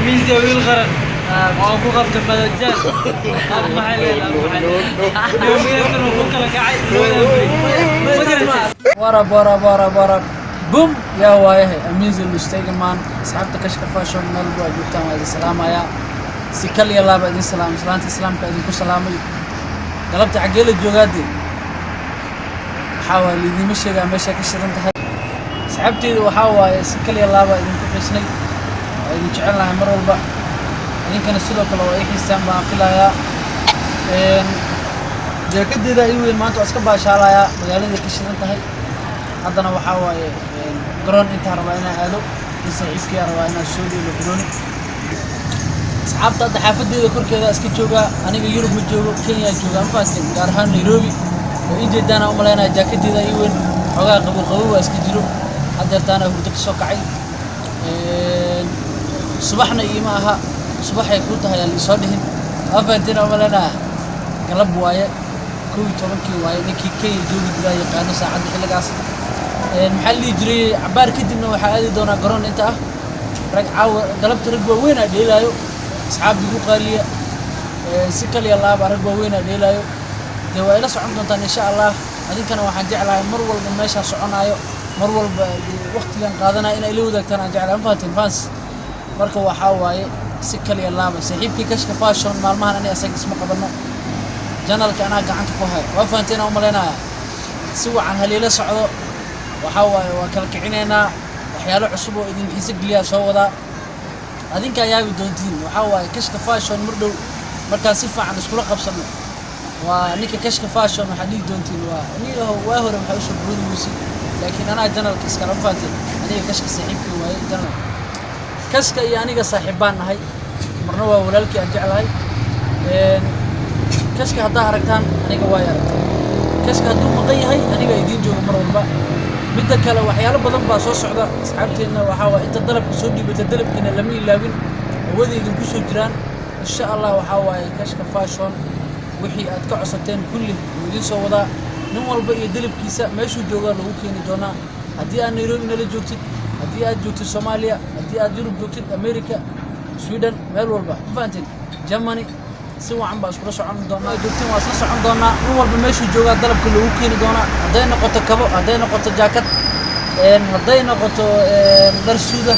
Amiisa wiil qaran oo ku qabta madajaal ab maxay leedahay, maxay leedahay, ku kala kacay labadan beri, ma garatay? Warab warab warab warab bum yaa waayahay Amiza Lustegaman. Asxaabta Kashka Fashion meel walba aad joogtaan, waa idin salaamayaa. Si kal iyo laaba idin salaamay, salaanta islaamka idinku salaamay. Galabta xaggee la joogaade? Waxaa waaye liidiima sheegaa meesha ka shidan tahay. Asxaabteyda, waxaa waaye si kal iyo laaba idinku xiisnay, waa idin jecel lahay mar walba, idinkana sidoo kale waa ii xiistaan baan filayaa. Jaakadeeda ii weyn, maanta waa iska baashaalayaa, magaaladay ka shidan tahay. Haddana waxaa waaye garoon intaan rabaa inaan aado, in saaxiibkiyaa rabaa inaan soo dheelo garooni. Asxaabta, hadda xaafadeeda korkeeda iska joogaa. Aniga Yurub ma joogo, Kenya jooga, ma fahanteen? Gaar ahaan Nairobi oo ii jeedaana u malaynaya. Jaakadeeda ii weyn, xoogaa qabow qabow waa iska jiro. Haddeertaana hurdo ka soo kacay. Subaxna iima aha, subaxay kuu tahay aan liisoo dhihin, ma fahanteen? U malaynaya galab waaye, 11-kii waaye. Ninkii Kenya joogi jiraa yaqaano saacadda xilligaas. Maxaa la dhihi jiray, cabaar kadibna waxaa aadi doonaa garoon inta ah. Rag caawa galabta rag waaweyn aa dheelaayo, asxaab igu qaaliya. Si kaliya laaba rag waaweyn aa dheelaayo. Dee waa ila socon doontaan insha Allah. Adinkana waxaan jeclahay mar walba meeshaa soconaayo, mar walba waqtigan qaadanayo inay ila wadaagtaan aan jeclahay, ma fahanteen fans? Marka waxaa waaye si kaliya laaba saaxiibkii Kashka Fashion. Maalmahan ani asaga isma qabano, channelka anaa gacanta ku hayo, waa fahanteen aan u malaynaya. Si wacan haliila socdo. Waxaa waaye waa kala kicinaynaa, waxyaalo cusub oo idin xiise geliyaa soo wadaa, adinkaa yaabi doontiin. Waxaa waaye Kashka Fashion mar dhow markaan si fiican iskula qabsano, waa ninka Kashka Fashion, waxaa dhihi doontiin waa nin waa hore waxaa usoo boodi weysay, laakiin anaa channelka iskala, ma fahanteen? Aniga Kashka saaxiibkii waaye channel. Kashka iyo aniga saaxiib baan nahay, marna waa walaalkii aan jeclahay. Kashka haddaa aragtaan, aniga waay aragtaan. Kashka hadduu maqan yahay, aniga idiin jooga mar walba. Midda kale, waxyaalo badan baa soo socda. Asxaabteenna waxaa waay inta dalabka soo dhiibata, dalabkiina lama ilaawin, hawada idinku soo jiraan insha Allah. Waxaa waaye Kashka Fashion wixii aad ka codsateen kulli wuu idiin soo wadaa. Nin walba iyo dalabkiisa meeshuu joogaa lagu keeni doonaa. Haddii aad Nairobi nala joogtid, haddii aad joogtid Soomaaliya, haddii aad Yurub joogtid, America, Sweden, meel walba, ma fahanteen? Germany, si wacan baa iskula socon doonaa. Joogteen waa isla socon doonaa. Nin walba meeshuu joogaa dalabka loogu keeni doonaa. Hadday noqoto kabo, hadday noqoto jaakad, hadday noqoto dhar suuda,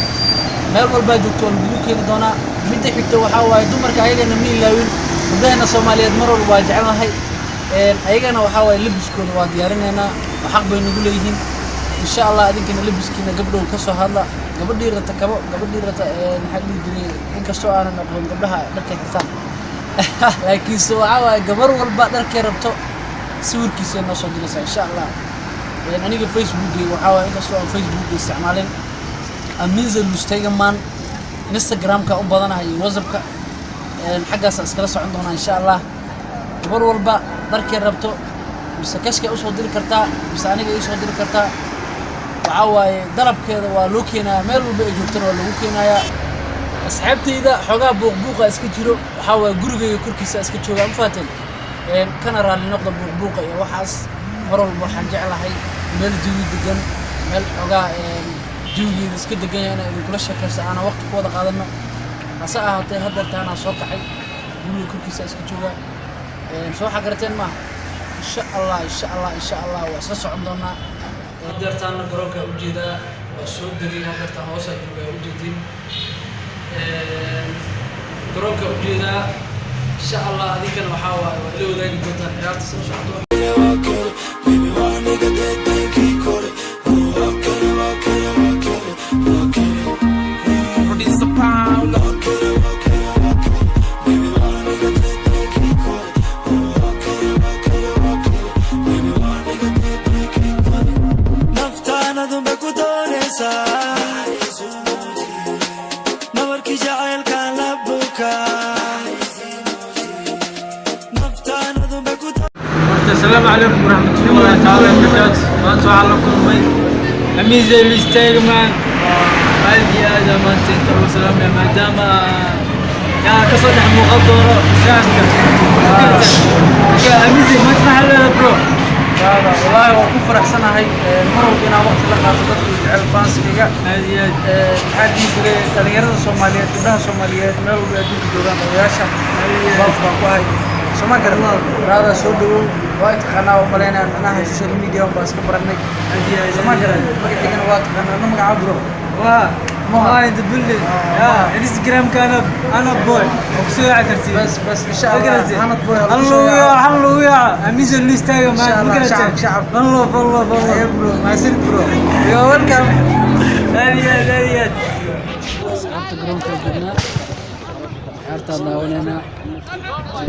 meel walbaa joogto waa lagugu keeni doonaa. Midda xigta waxaa waaye dumarka ayagana ma ilaawin. Gabdhaheena Soomaaliyeed mar walba waa jecelnahay. Ayagana waxaa waaye labiskooda waa diyaarinaynaa oo xaq bay nagu leeyihiin insha Allah. Adinkana labiskiina gabdhow ka soo hadla. Gabadhii rata kabo, gabadhii rata, maxaa dhihi jiray, inkastoo aanan aqoon gabdhaha dharkay xirtaan, laakiinse waxaa waaye gabar walba dharkay rabto sawirkiisa noo soo diraysaa insha Allah. Aniga Facebookay waxaa waaye, inkastoo aan Facebook isticmaalin, Amiza Lustegaman. Instagramka u badanahay iyo WhatsAppka, xaggaasa iskala socon doonaa insha Allah. Gabar walba dharkay rabto mise Kashkay usoo diri kartaa mise aniga iisoo diri kartaa. Waxaa waaye dalabkeeda waa loo keenayaa, meel walba ay joogtana waa loogu keenayaa. Asxaabteyda, xoogaa buuqbuuqa iska jiro. Waxaa waaye gurigayga korkiisa iska jooga, ma fahanteen? Kana raalli noqda buuqbuuqa iyo waxaas. Mar walba waxaan jeclahay meel jawi degan, meel xoogaa jawigeeda iska degan yahay inaan idinkula sheekaysto, aanan waqti ku wada qaadano. Hase ahaatee haddeertaanaa soo kacay, guriga korkiisa iska jooga. Soo waxaa garateen maaha? Insha Allah, insha Allah, insha Allah, waa isla socon doonaa. Haddeertaana garoonka ujeedaa, waa soo degay, haddeertaan hoosaa joogaa, ujeedin garoonka ujeedaa. Insha Allah adinkana waxaa waaye waa ila wadaagi doontaan ciyaarta soo socoto. Baby, waa nigga dedenkii kore. Waa kale, waa kale, waa kale, waa kale. Producer Paolo. Waa kale, waa kale, waa kale. Baby, waa nigga dedenkii kore. Waa kale, waa kale, waa kale. Baby, waa nigga dedenkii kore. Naftaanadunbay ku doonaysaa, nabarkii jacaylkaan la bukaa, naftaanadunbay ku Horta asalaamu calaykum waraxmatullahi tacaala wabarakaatu. Maanta waxaa la kulmay Amiza Listegman. Aad iyo aad aa maanta inta ugu salaamaya, maadaama yaa kasoo dhex muuqan doono shacabka. Marka Amiza, maanta maxaa leedahay, bro? Brother, wallaahi waan ku faraxsanahay mar walba inaan waqti la qaato dadka jecel fansigayga. Aad iyo aad. Maxaa dhihi jiray, dhalinyarada Soomaaliyeed, gabdhaha Soomaaliyeed, meel walba adduunka joogaan, odayaasha love baan ku ahay. Soo ma garan? Brother, soo dhawow. Waa taqaanaa oo malaynaya, macnaha social media baa iska baranay. Aad iyo aad. Soo ma garan? Magaciigana waa taqaanaa, na magacaa, bro? Waa Moha. Moha in the building. Ah. Ya, Instagram ka ana boy oo ku soo yaaci kartiin. Bas bas, insha Allah, Hanad boy. Hal loo yaaco, hal loo yaaco. Amiso listaaga ma Insha ma Allah, garatay? shacab, shacab. One love, one love, one love. Bro, mahadsanid, bro. You are welcome. Aad iyo aad, aad iyo aad. Asxaabta, garoonka joognaa, ciyaartaa daawanaynaa.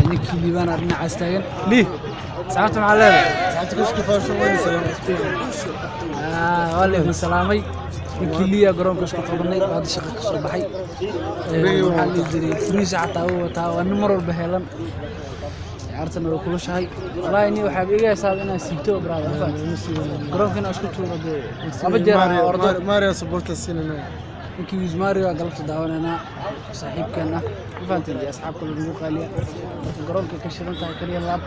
Ninkii Liibaana dhinacaas taagan. Lii, asxaabta maxaa leedahay? Waa la idin salaamay. Ninkii Liya garoonka isku qabanay oo hadda shaqo kasoo baxay. Waxaa la dhihi jiray furiisa xataa uu wataa, waa nin mar walba heelan. Ciyaartana way kulushahay. Wallaahi ni waxaa iga heesaa inaan siibto, brother, ma fahamtay? Garoonka inaan isku tuuro dee laba jeer aan ordo. Mario supporter sinana. Ninkii Wiz Mario aa galabta daawanaynaa, saaxiibkeen ah, ma fahanteen? Iyo asxaab kale nagu qaaliya. Marka garoonka ka shidan tahay, kaliya laab,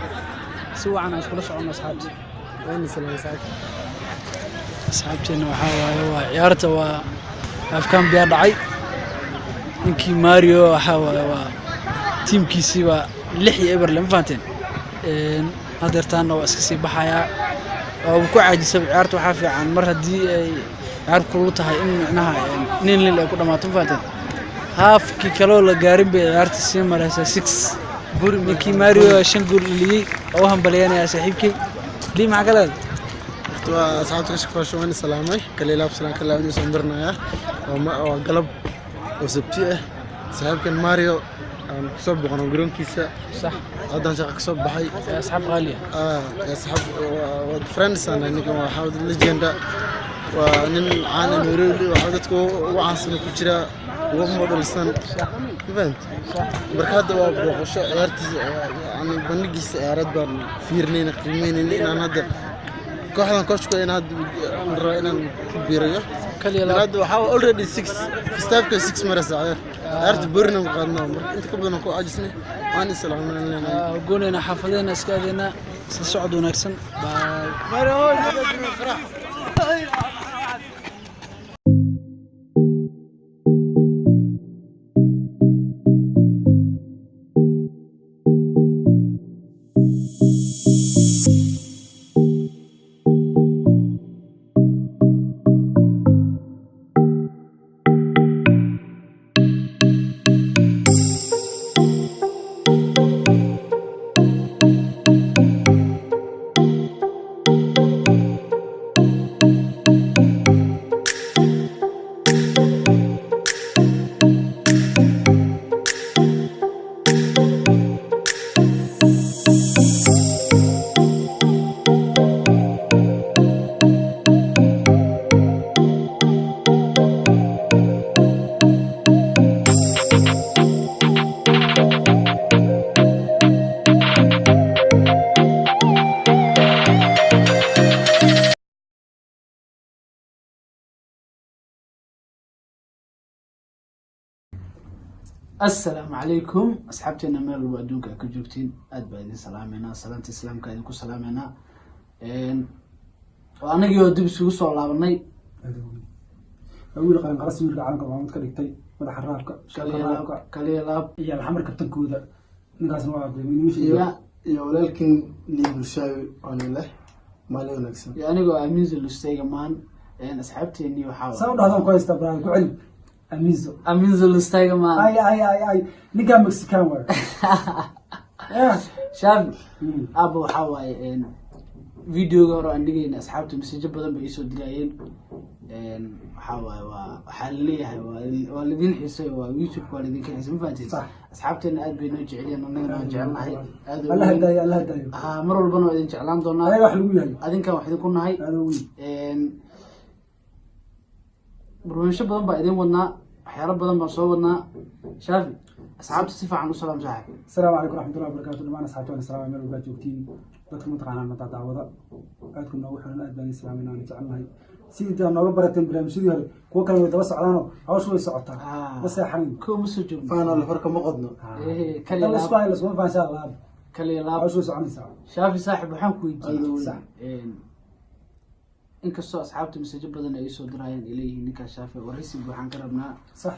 si wacan aan iskula soconno, asxaabta. Wayna salaam saacad. Asxaabteena, waxaa waaye waa ciyaarta, waa afkaan biyaa dhacay. Ninkii Mario waxaa waaye waa tiimkiisii baa 6-0 le, ma fahanteen? Hadeertaana waa iska sii baxayaa, waa uu ku caajisaba ciyaarta. Waxaa fiican mar haddii ay ciyaar kulul tahay in micnaha 0-0 ay ku dhamaato, ma fahanteen? Haafkii kaloo la gaarin bay ciyaarta sii maraysaa 6. Ninkii Mario shan gool dhaliyey oo u hambalyeynayaa saaxiibkay. Lii, maxaa ka leedahay? Waa asxaabta ka shaqeysha, waan salaamay. Kaliya laab salaan kala inuu soo dirnaya. Waa galab oo sabti ah. Saaxiibkan Mario aan kusoo boqono garoonkiisa. Sax. Haddaan shaqo kasoo baxay. Asxaab qaali ah. Ah, asxaab waa friends aan ninkan, waa xawd legend, waa nin caan ah Nairobi, waxa dadka ugu caansan ku jira, ugu modelsan, ma fahamtay? Marka hadda waa booqasho ciyaartiisa, yani bandhigiisa ciyaareed baan fiirinayna, qiimeynayna, inaan hadda kooxdan coachka in hadda aan rabo inaan ku biirayo. Kaliya laab. Hadda waxaa already 6, staafka 6 maraysa ciyaar, ciyaarta borina ku qaadnaa. Marka inta ka badan ku caajisnay, waan islaamnay. Goonayna xaafadeena, iska adeena, isla socod wanaagsan. Bye. Assalaamu calaykum, asxaabteena meel walba adduunka aad ka joogtiin, aad baa idin salaameynaa, salaanta islaamka idinku salaameynaa. Waa anagii oo dib isugu soo laabanay. Wiil qaran qaras, wiilka calanka maamud ka dhigtay, madaxa raabka, sheeka raabka. Kaliya laab. Iyo Alxamar kabtankooda ninkaasna waa Iyo iyo walaalkin Lii Bulshaawi waana leh maalin wanaagsan. Iyo anigoo Amiinso Lusteyga maan. Asxaabteenii waxaa Saa u dhahdaan ku haysta, Ibrahim, ku celi Amiinso. Amiinso Lusteyga maan. Ay ay ay ay, ninkaa Mexican waay. Yeah. Shaafi aaba, waxaa waaye videoga hore aan dhigayna, asxaabta messageyo badan bay iisoo dilayeen. Waxaa waaye waa waxaa laleeyahay waa lidin xiisay, waa YouTube, waa lidinka xiisay, ma fahanteen? Sax. Asxaabteena aad bay noo jecelyihiin, annagana waan jecelnahay aad. Allah hadaayo, Allah hadaayo. Ha, mar walbana waa idin jeclaan doonaa. Ayaga wax lagu yahay. Adinkan wax idinku nahay. Aad u weyn. Barnaamijyo badan baa idin wadnaa, waxyaalo badan baan soo wadnaa. Shaafi, asxaabta si fiican u salaam, saaxib. Asalaamu calaykum raxmatullahi wabarakaatu. Dhammaan asxaabta waan salaamay meel walbaad joogtiin. Dadka mataqaanaa mataa daawada aadku noogu xiran, aad baan idin salaamayna, waan jecelnahay. Sidii daa nooga barateen barnaamijyadii hore, kuwo kale way daba socdaanoo hawshu way socotaa. Ah. Ma seexanin. Kow ma soo joogno. Faanoo lafarka ma qodno. Kaliya Hadda laisku laab. hayo, lasuma faanshaa laab. Kaliya laab. Hawshu way soconaysaa. Shaafi saaxib, waxaan ku weydiiyey, Sax. Inkastoo asxaabta masajo badan ay soo dirayaan ay leeyihiin ninkaas Shaafi oo risig waxaan ka rabnaa. Sax.